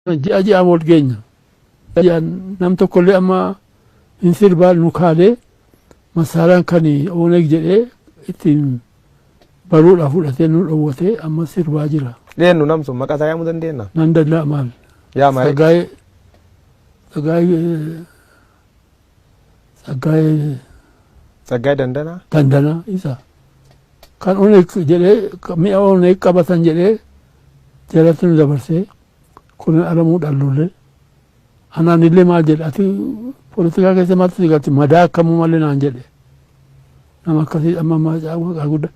Ji'a ji'aan wal geenya. Ji'aan nam tokkollee amma hin sirbaa nu kaalee masaaraan kan Ooneg jedhee ittiin baruudhaaf fudhatee nu dhowwatee amma sirbaa jira. Eenyu nam sun maqaa isaa yaamuu dandeenya? Nan danda'a maal? Yaa maal? Tsaggaayee Tsaggaayee Tsaggaayee Tsaggaayee Dandanaa? Dandanaa isa. Kan Ooneg jedhee mi'a Ooneg qabatan jedhee jalatti nu dabarsee kun Alamuudhaan lollee. Anaan illee maal jedhe, ati poolitikaa keessa maaltu si galche, madaa akkamuu malee naan jedhe. Nama akkasii amma maqaa guddaa.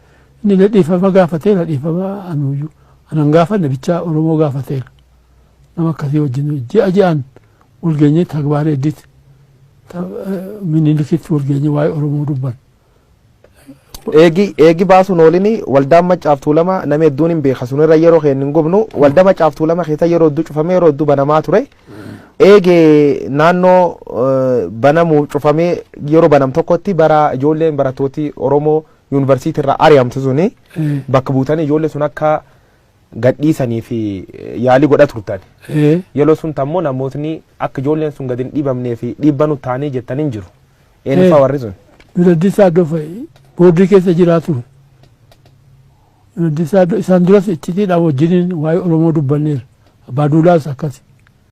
Inni illee dhiifama gaafateera, dhiifama anuyyuu. Anan gaafanne bichaa Oromoo gaafateera. Nama akkasii wajjin ji'a ji'aan wal geenyee Tagbaaree Eddiitti Minilikitti wal geenyee waa'ee Oromoo dubban. Eegi baasuun oolini waldaan Maccaaf Tuulama nama hedduun hin beeka, sunirra yeroo keenya hin gubnu. Waldaa Maccaaf Tuulama keessa yeroo hedduu cufamee yeroo hedduu banamaa ture. Eege naannoo banamuu cufamee yeroo banam tokkotti bara ijoolleen barattooti Oromoo yuunivarsiitii irraa ari'amtu suni bakka buutanii ijoollee sun akka gadhiisanii fi yaalii godha turtan. Yeroo sun tammoo namootni akka ijoolleen sun gadi hin dhiibamnee fi dhiibba nu ta'anii jettanii hin jiru. Eenyu fa'aa warri sun? Nuraddiisaa Addoo fa'i boordii keessa jiraa ture. Nuraddiisaa Addoo isaan duras iccitiidhaan wajjiniin waa'ee Oromoo dubbanneera. Abbaa Duulaas akkasi.